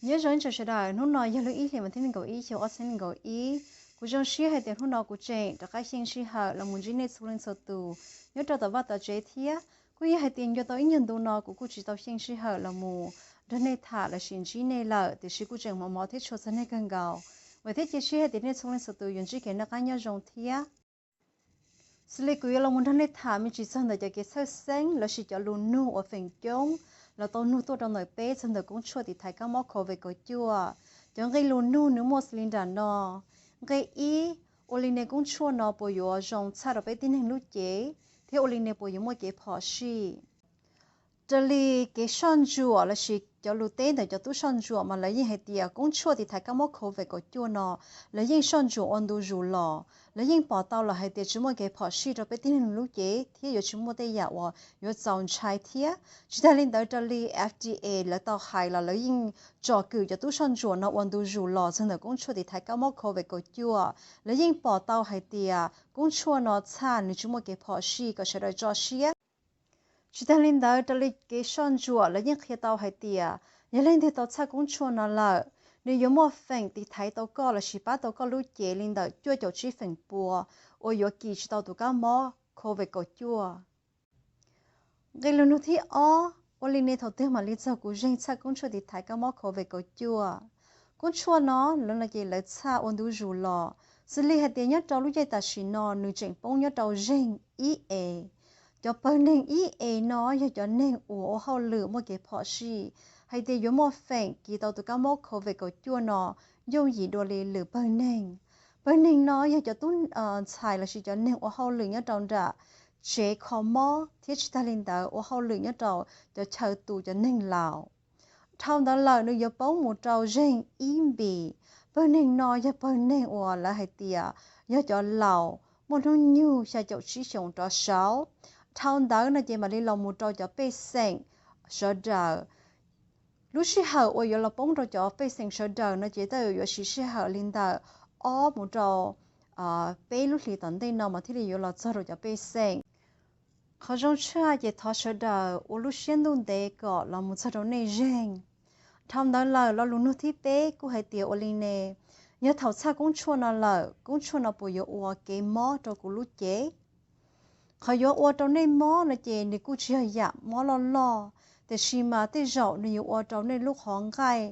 Nyob zoo ib tsoom sawv daws, hnub no yog lub ib hlis mas thib nees nkaum ib xyoo ob txhiab nees nkaum ib. Kuv zoo siab hais tias hnub no kuv tseem rov qab xyeej sij hawm los mus ntsib nej txhua leej txhua tus nyob rau tom vaj tom tsev thiab. Kuj yog hais tias nco tau ib nyuag ntu no kuv kuj tsis tau xyeej sij hawm los mus nrog nej tham los sis ntsib nej lawm, tiam sis kuj tseem hmov hmov thiab tshua txog nej kawg nkaus. Vam thiab cia siab hais tias nej txhua leej txhua tus yuav ntsib kev noj qab nyob zoo thiab. Xws li kuv yuav los mus nrog nej tham me ntsis txog ntawm cov kev txhawj xeeb los sis cov lus nug uas feem coob los tau nug tuaj rau ntawm peb txog ntawm koob tshuaj tiv thaiv kab mob covid kaum cuaj. Cov nqe lus nug nws muaj xws li nram no. Nqe ib, ua li ne koob tshuaj no puas yuav zoo txhaj rau peb tib neeg lub cev thiab ua li ne puas yuav muaj kev phom sij? Raws li kev soj ntsuam los sis cov lus teb ntawm cov tub soj ntsuam mas lawv yeej hais tias koob tshuaj tiv thaiv kab mob covid kaum cuaj no lawv yeej soj ntsuam ua ntu zus los, lawv yeej pom tau los hais tias tsis muaj kev phom sij rau peb tib neeg lub cev thiab yuav tsis muaj tej yam uas yuav txaus ntshai thiab. Tsis tag li ntawd, raws li F D A lawv tau hais los lawv yeej tsom kwm cov tub soj ntsuam no ua ntu zus los txog ntawm koob tshuaj tiv thaiv kab mob covid kaum cuaj. Lawv yeej pom tau hais tias koob tshuaj no txhaj nws tsis muaj kev phom sij kom sawv daws tso siab. Tsis tag li ntawd, raws li kev soj ntsuam lawv yeej qhia tau hais tias yog leej twg tau txhaj koob tshuaj no lawm, nws yuav muaj feem tiv thaiv tau koj los sis pab tau koj lub cev li ntawm cuaj caum tsib feem pua uas yuav kis tsis tau tus kab mob covid kaum cuaj. Nqe lus nug thib ob, ua li ne thaum twg mam li txog kuv zeeg txhaj koob tshuaj tiv thaiv kab mob covid kaum cuaj? Koob tshuaj no lawv no ces lawv txhaj ua ntu zus los, xws li hais tias nyob rau lub caij tam sim no nws tseem poob nyob rau zeeg ib es. Cov pawg neeg ib es no yog cov neeg uas ua hauj lwm muaj kev phom sij hais tias yuav muaj feem kis tau tus kab mob covid kaum cuaj no yooj yim dua li lwm pawg neeg. Pawg neeg no yog cov tub ntxhais los sis cov neeg ua hauj lwm nyob rau nram tsev kho mob thiab tsis tag li ntawd ua hauj lwm nyob rau cov chaw tu cov neeg laus. Dhau ntawd lawm nws yuav poob mus rau zeeg ib npis. Pawg neeg no yog pawg neeg uas lawv hais tias yog cov laus muaj hnub nyoog xya caum tsib xyoos rov saud. Dhau ntawd no ces mam li los mus rau cov pej xeem sawv daws. Lub sij hawm uas yuav los poob rau cov pej xeem sawv daws no ces tej zaum yuav siv sij hawm li ntawm ob mus rau peb lub hlis tom ntej no mas thiaj li yuav los txog rau cov pej xeem. Qhov zoo tshaj ces thov sawv daws ua lub siab ntuj ntev kom los mus txog rau nej zeeg. Dhau ntawd lawm lo lus nug thib peb kuj hais tias ua li ne, yog thaum txhaj koob tshuaj no lawm, koob tshuaj no puas yuav ua kev mob rau kuv lub cev? Qhov yuav ua rau nej mob no ces nws kuj tsis yog yam mob loj loj, tiam sis mas tej zaum nws yuav ua rau nej lub qhov nqaij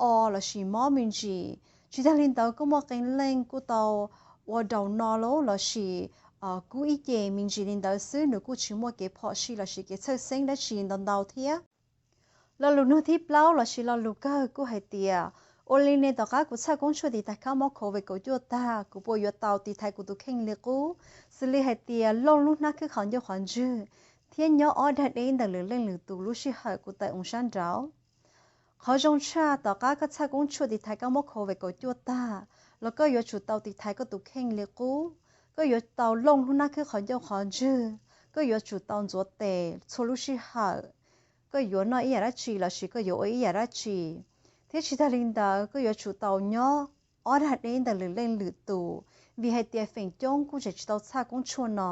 o los sis mob me ntsis. Tsis tag li ntawd kuj muaj qee leej kuj tau ua daus no lauj los sis kub ib ce me ntsis li ntawd xwb, nws kuj tsis muaj kev phom sij los sis kev txhawj xeeb dab tsi ntau ntau thiab. Lo lus nug thib plaub los sis lo lus kawg kuj hais tias, ua li ne tom qab kuv txhaj koob tshuaj tiv thaiv kab mob covid kaum cuaj tag, kuv puas yuav tau tiv thaiv kuv tus kheej li qub, xws li hais tias looj lub hnab khwb qhov ncauj qhov ntswg thiab nyob ob dag deb ntawm lwm leej lwm tus lub sij hawm kuv tawm mus sab nraud? Qhov zoo tshaj, tom qab koj txhaj koob tshuaj tiv thaiv kab mob covid kaum cuaj tag los koj yuav tsum tau tiv thaiv koj tus kheej li qub. Koj yuav tau looj lub hnab khwb qhov ncauj qhov ntswg, koj yuav tsum tau ntxuav tes txhua lub sij hawm, koj yuav noj ib yam dab tsi los sis koj yuav ua ib yam dab tsi, thiab tsis tag li ntawd koj yuav tsum tau nyob ob dag deb ntawm lwm leej lwm tus, vim hais tias feem coob kuj tseem tsis tau txhaj koob tshuaj no.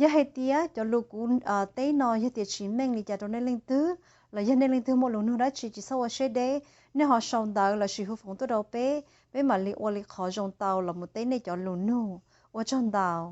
Yog hais tias cov lus kuv teb no yog tias tsis meej li cas rau nej leej twg, los yog nej leej twg muaj lus nug dab tsi tsis txhob ua siab deb, nej ho sau ntawv los sis hu foov tuaj rau peb, peb mam li ua li qhov zoo tau los mus teb nej cov lus nug. Ua tsaug ntau.